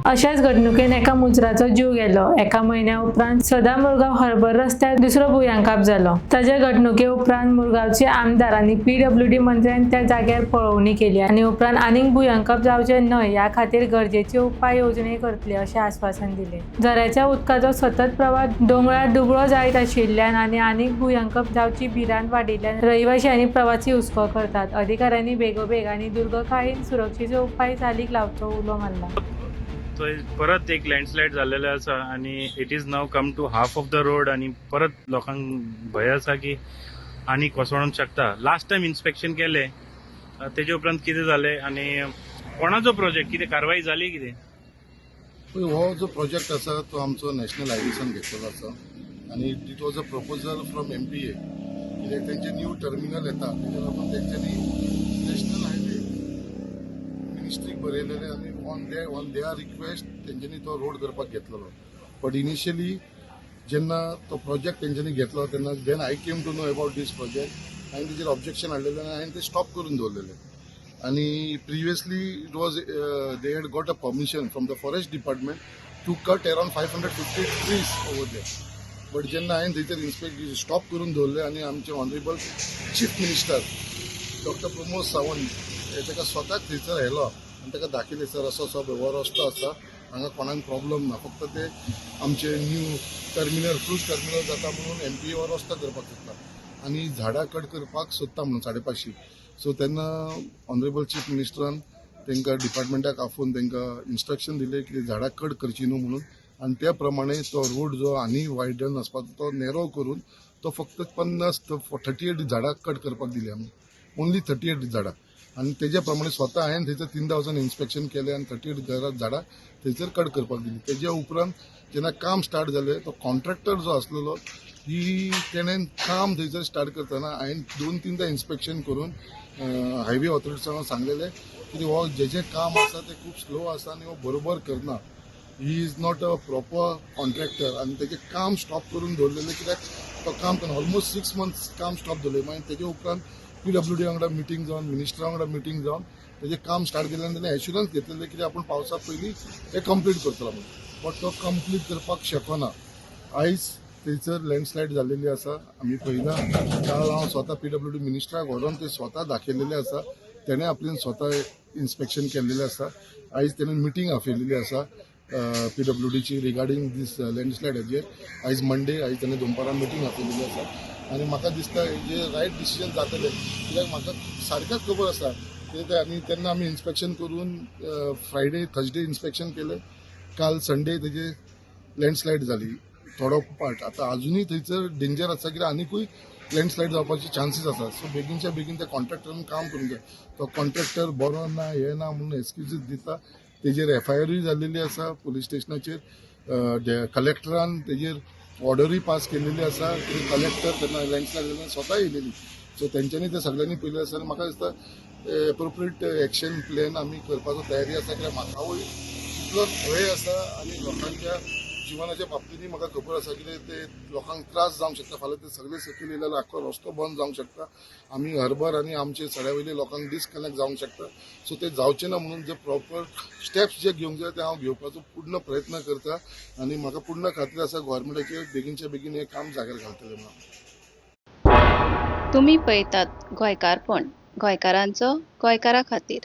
अशाच घडणुकेन एका मुजराचो जीव गेलो. एका म्हयन्या उपरांत सदा मुरगांव हर्बर रस्त्यार दुसरो भुयांकाप जालो. ताच्या घडणुके उपरांत मुरगांवचे आमदार आनी पीडब्ल्यूडी मंत्र्यान त्या जाग्यार पळोवणी केली आनी उपरांत आनीक भुयांकाप जावचे न्हय ह्या खातीर गरजेचे उपाय येवजणे करतले अशें आस्वासन दिलें. झऱ्याच्या उदकाचो सतत प्रवाह दोंगरार दुबळो जायत आशिल्ल्यान आनी आनीक भुयांकाप जावची भिरांत वाडिल्ल्यान रहिवाशी आनी प्रवासी हुस्को करतात. अधिकाऱ्यांनी बेगोबेग आनी दुर्गकाळीन सुरक्षेचे उपाय चालीक लावचो उलो मारला. थंय परत एक लँडस्लायड जाल्लेलें आसा आनी it is now come to half of the road आनी परत लोकांक भंय आसा की आनी कोसळोंक शकता. लास्ट टायम इन्स्पेक्शन केलें, तेजे उपरांत कितें जालें आनी कोणाचो प्रोजेक्ट, कितें कारवाई जाली कितें? पळय, हो जो प्रोजेक्ट आसा तो आमचो नॅशनल हायवेसान घेतलेलो आसा आनी it was a proposal from MPA, कित्याक तेंचे न्यू टर्मिनल येता, तेका लागून तेंच्यांनी नॅशनल हायवे मिनिस्ट्रीक बरयलेलें आनी on their request तेंच्यांनी तो रोड करपाक घेतलेलो. बट इनिशियली जेन्ना तो प्रोजेक्ट तेंच्यांनी घेतलो तेन्ना, then I came to know about this project. हांवें तेजेर ऑब्जेक्शन हाडलेलें आनी हांवें तें स्टॉप करून दवरलेलें. आणि previously it was they had got a permission from the forest department to cut around 550 trees over there. But जेन्ना हांवें थंयसर इन्स्पेक्ट स्टॉप करून दवरलें आनी आमचे honourable chief minister doctor Pramod Sawant हे ताका स्वताक थंयसर व्हेलो आनी ताका दाखयलें, सर, असो असो हो रस्तो आसा, हांगा कोणाक प्रॉब्लम ना, फक्त ते आमचे न्यू टर्मिनल, क्रूज टर्मिनल जाता म्हणून एमपीए हो रस्तो करपाक सोदता आनी झाडां कट करपाक सोदता म्हणून 550. सो तेन्ना ऑनरेबल चीफ मिनिस्टरान तांकां डिपार्टमेंटाक आफोवन तांकां इन्स्ट्रक्शन दिले की झाडां कट करची न्हू म्हणून. आनी त्या प्रमाणे तो रोड जो आनी वायडन आसपाचो तो नॅरो करून तो फक्त 50, 38 झाडां कट करपाक दिली आमी, ओन्ली 38 झाडां. आनी तेज्या प्रमाणे स्वता हांवें थंयसर तिनदां वचून इन्स्पेक्शन केलें आनी 38 झाडां थंयसर कट करपाक दिली. तेज्या उपरांत जेन्ना काम स्टार्ट जालें, तो कॉन्ट्रॅक्टर जो आसलेलो ही तेणेन काम थंयसर स्टार्ट करतना हांवें दोन तिनदां इन्स्पेक्शन करून हायवे ऑथॉरिटी सांगलेलें की हो जेजें काम आसा तें खूब स्लो आसा आनी हो बरोबर करना, he is not a proper contractor. आनी तेजें काम स्टॉप करून दवरलेलें, कित्याक तो काम करना. ऑलमोस्ट 6 मंथ्स काम स्टॉप दवरलें. मागीर तेजे उपरांत पीडब्ल्यूडी वांगडा मिटींग जावन, मिनिस्टरा वांगडा मिटींग जावन तेजें काम स्टार्ट केलें आनी तेणें एश्युरन्स घेतलेलें कित्याक आपूण पावसा पयलीं हें कंप्लीट करतलो म्हणून. बट तो कंप्लीट करपाक शकना. आयज थंयसर लँडस्लायड जाल्लेली आसा, आमी पळयला. काल हांव स्वता पीडब्ल्यूडी मिनिस्टराक व्हरोन ते स्वता दाखयलेले आसा. तेणें आपल्यान स्वता इन्स्पेक्शन केल्लेलें आसा. आयज तेणें मिटींग आपयलेली आसा पीडब्ल्यूडीची रिगार्डींग दीस लँडस्लायड हाजेर. आयज मंडे, आयज तेणें दनपारां मिटींग आपयलेली आसा आनी म्हाका दिसता हेजे रायट डिसिजन जातलें, कित्याक म्हाका सारकेंच खबर आसा कित्याक ते. आनी तेन्ना आमी इन्स्पेक्शन करून फ्रायडे, थर्सडे इन्स्पेक्शन केलें. काल संडे तेजे लँडस्लायड जाली थोडो पार्ट. आतां अजुनूय थंयसर डेंजर आसा, कित्याक आनिकूय लँडस्लायड जावपाचे चान्सीस आसा. सो बेगीनच्या बेगीन त्या कॉन्ट्रॅक्टरान काम करूंक जाय. तो कॉन्ट्रॅक्टर बरो ना, हें ना म्हणून एक्सक्युजीस दिता. तेजेर एफआयआरूय जाल्लेली आसा पुलीस स्टेशनाचेर. कलेक्टरान तेजेर ऑर्डरूय पास केलेली आसा. कलेक्टर तेन्ना लँडस्लायड जाल्यार स्वता येयलेली. सो तेंच्यांनी ते सगळ्यांनी पयलें आसा आनी म्हाका दिसता एप्रोप्रिएट एक्शन प्लॅन आमी करपाचो तयारी आसा, कित्याक म्हाकावूय तितलोच भंय आसा आनी लोकांच्या जिवनाच्या बाबतींतय म्हाका खबर आसा कितें ते लोकांक त्रास जावंक शकता. फाल्यां ते सगळे सकयल येयले जाल्यार आख्खो रस्तो बंद जावंक शकता. आमी हर्बर आनी आमचे सड्या वयले लोकांक डिसकनेक्ट जावंक शकता. सो ते जावचे ना म्हणून जे प्रॉपर स्टेप्स जे घेवंक जाय ते हांव घेवपाचो पूर्ण प्रयत्न करता आनी म्हाका पूर्ण खात्री आसा, गोवोरमेंटाचेर बेगीनच्या बेगीन हें काम जाग्यार घालतले म्हणून. तुमी पळयतात गोंयकारपण, गोंयकारांचो गोंयकारा खातीर.